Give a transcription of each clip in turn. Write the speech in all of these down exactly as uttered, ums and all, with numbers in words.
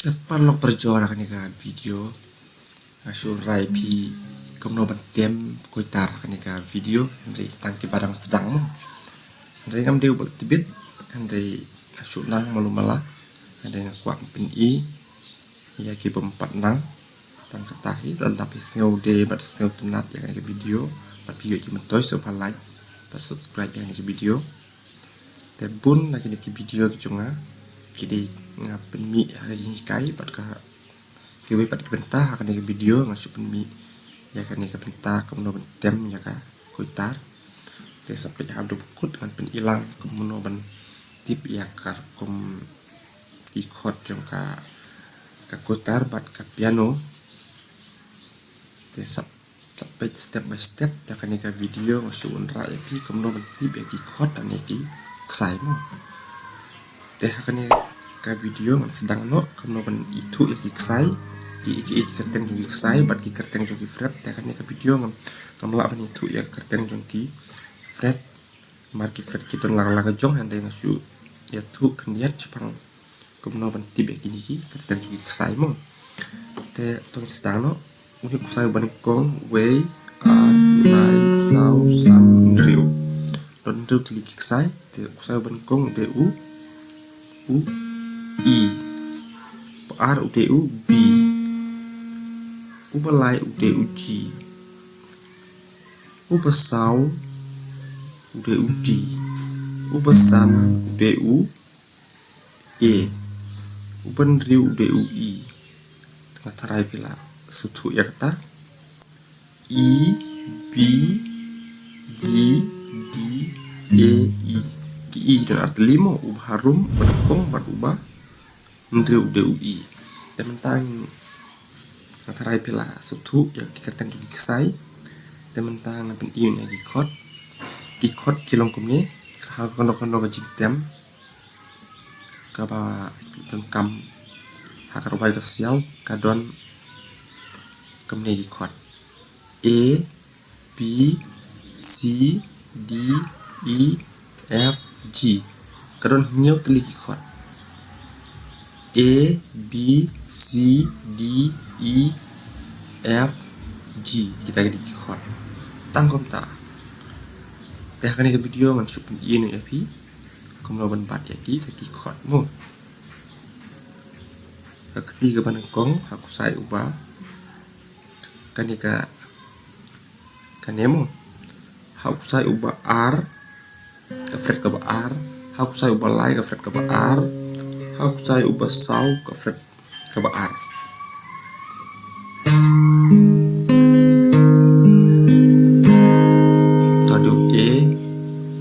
Te paralok parajor, ha kane ka video nga shu rai phi kumno ban tem koitar ha kane ka video, hynrei tang ki ba dang sdang mo. Hynrei ngam dei u ba tbit, hynrei nga shu nang malu mala, hynrei nga kwah pyni ïa ki bym pat nang. Tang kata hi, lada phi sngew dei bad sngew tynnat ïa kane ka video, bad phi ïoh ki myntoi, sngewbha like bad subscribe ïa kane ka video. Te bun na kine ki video ki jong nga ki dei nga pynmih ha ka jinghikai bad ka kiwei pat ki bynta. Ha kane ka video nga shu pynmih ïa kane ka bynta kumno ban tem ïa ka koitar. Te sa peit haduh ba kut ngan pyni lang kumno ban tip ïa ka rukom ki chord jong ka, ka koitar bad ka piano. Te sa Sa peit step by step, te ha kane ka video nga shu wanrah ïa phi kumno ban tip ïa ki chord lane ki ksai mo. Te ha kane ka video ngan sdang noh kumno ban ithuh ïa ki ksai, ki, ki, ki kyrteng jong ki ksai bad ki kyrteng jong ki fret. Te ha kane ka video ngam, ngam lah ban ithuh ïa ka kyrteng jong ki fret. Namar ki fret ki don lang lang ka jong, hynrei nga shu ïathuh khyndiat shaphang kumno ban tip ïa kine ki kyrteng jong ki ksai mo. Te to ngin sdang noh. Une u ksai uba nyngkong, wei, ar, lai, saw, san, hynriew. Don hynriew tylli ki ksai. Te u ksai uba nyngkong u dei u, u i. Uba ar u dei u bi. Uba lai u dei u ji. Uba saw u dei u di. Uba san u dei u e. Uba hynriew u dei u i. Nga tharai phi la sngewthuh ïa kata. I, bi, ji, di, e, i. Ki i ki don ar tylli mo, uba harum, uba nyngkong bad uba hynriew u dei u i. Te mynta nga tharai phi la sngewthuh ïa ki kyrteng jong ki ksai. Te mynta ngan pyni ïa ki chord. Ki chord ki long kumne, ha kano kano ka jingtem kaba donkam ha ka rwai ka siaw ka don kumne ki chord. A, B, C, D, E, F, G. Ka don hynñiew tylli ki chord. A, B, C, D, E, F, G. Kita ki dei ki chord. Tang kumta. Te ha kane ka video ngan shu pyni ïa phi kumno ban bat ïa kita ki chord mo. Ka kti kaba nyngkong ha u ksai uba, kane ka, kane mo. Ha u ksai uba ar, ka fret kaba ar. Ha u ksai uba lai, ka fret kaba ar. Ha u ksai uba saw, ka fret kaba ar. To dei u A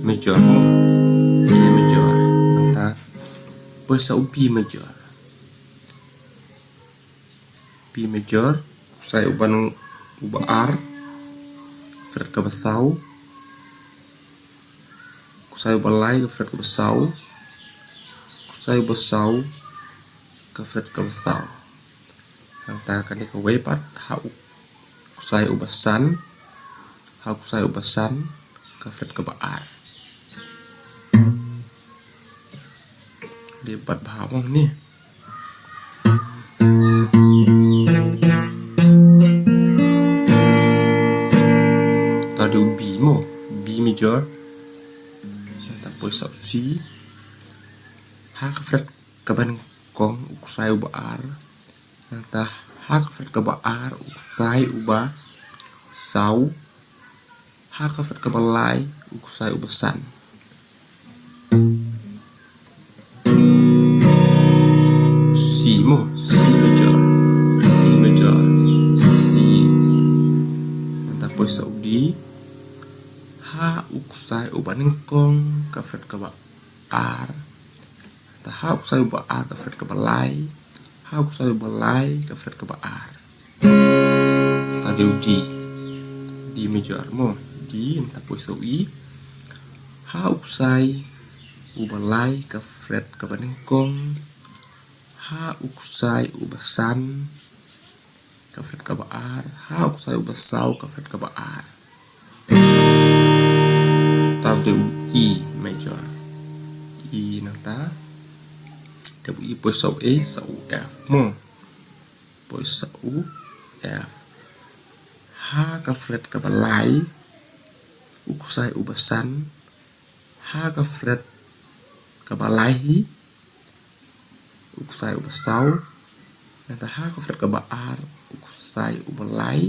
major mo. A major. Nangta poi sa u B major. B major, u ksai uba nyng-, uba ar, fret kaba saw. U ksai uba lai, ka fret kaba saw. U ksai uba saw, ka fret kaba saw. Nangta kane kawei pat, ha u ksai uba san, ha u ksai uba san, ka fret kaba ar. Dei bat bha mo ne. To dei u B mo, B major. Nangta poi sa u C. Ha ka fret kaba nyngkong u ksai uba ar. Nangta ha ka fret kaba ar u ksai uba saw. Ha ka fret kaba lai u ksai uba san. C mo, C major, C major, C. Nangta poi sa u D. Ha u ksai uba nyngkong ka fret kaba ar. Te ha u ksai uba ar ka fret kaba lai. Ha u ksai uba lai ka fret kaba ar. Te dei u D. D major mo. D, nangta poi sa u E. Ha u ksai uba lai ka fret kaba nyngkong. Ha u ksai uba san ka fret kaba ar. Ha u ksai uba saw ka fret kaba ar. Te dei u E major. E nangta. Dep u E poi sa u A, sa u F mo. Poi sa u F. Ha ka fret kaba lai, u ksai uba san. Ha ka fret kaba lai hi, u ksai uba saw. Nangta ha ka fret kaba ar, u ksai uba lai.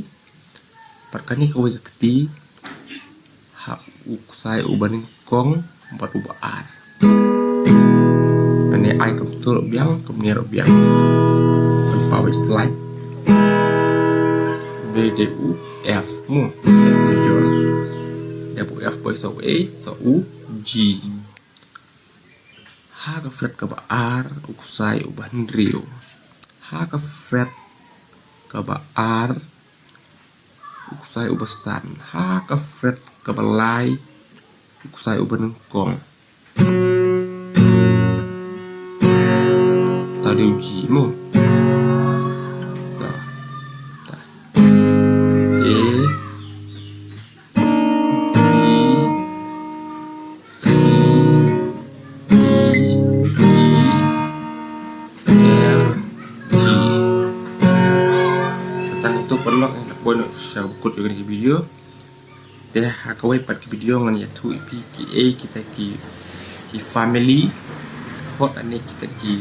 Bad kane kawei ka kti, ha u ksai uba nyngkong bad uba ar. Nane ai kumtu ruh biang, kumne ruh biang. Kan pawi slide. Dei dei u F mo, F major. Dep u F poi sa u A, sa u G. Ha ka fret kaba ar, u ksai uba hynriew. Ha ka fret kaba ar, u ksai uba san. Ha ka fret kaba lai, u ksai uba nyngkong. Ta dei u G mo. Ta. Ta. A, B, C, D, E, F, G. Te tang kumtu paralok, ngan ïa poi noh sha kaba kut jong kane ka video. Te ha kawei pat ka video ngan ïathuh ïa phi kiei kita ki, ki family chord, lane kita ki,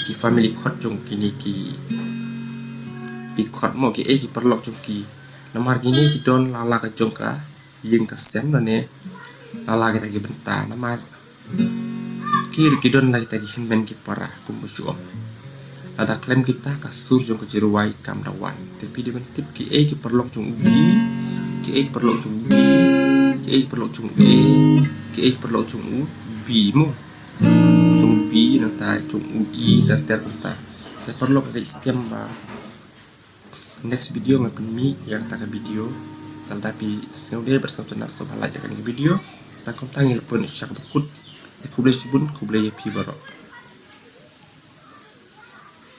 ki family chord jong kine ki, ki chord mo, kiei ki paralok jong ki. Namar kine ki don la la ka jong ka ïing ka sem, lane la la kita ki bynta. Namar ki ruh ki don la kita ki hynmen ki para kumba shu ong. Lada khlem kita ka sur jong ka jingrwai kam da wan. Te phi dei ban tip kiei ki paralok jong u B, kiei ki paralok jong u B, kiei ki paralok jong u A, kiei ki paralok jong u B mo. Jong u B nangta jong u E ter ter nangta. Te paralok, ka dei skhem ba next video ngan pynmih ïa kata ka video. Te lada phi sngewdei bad sngewtynnat, sngewbha like ïa kane ka video. Te kumta ngin ïa poi noh sha kaba kut. Te khublei shibun, khublei ïa phi baroh.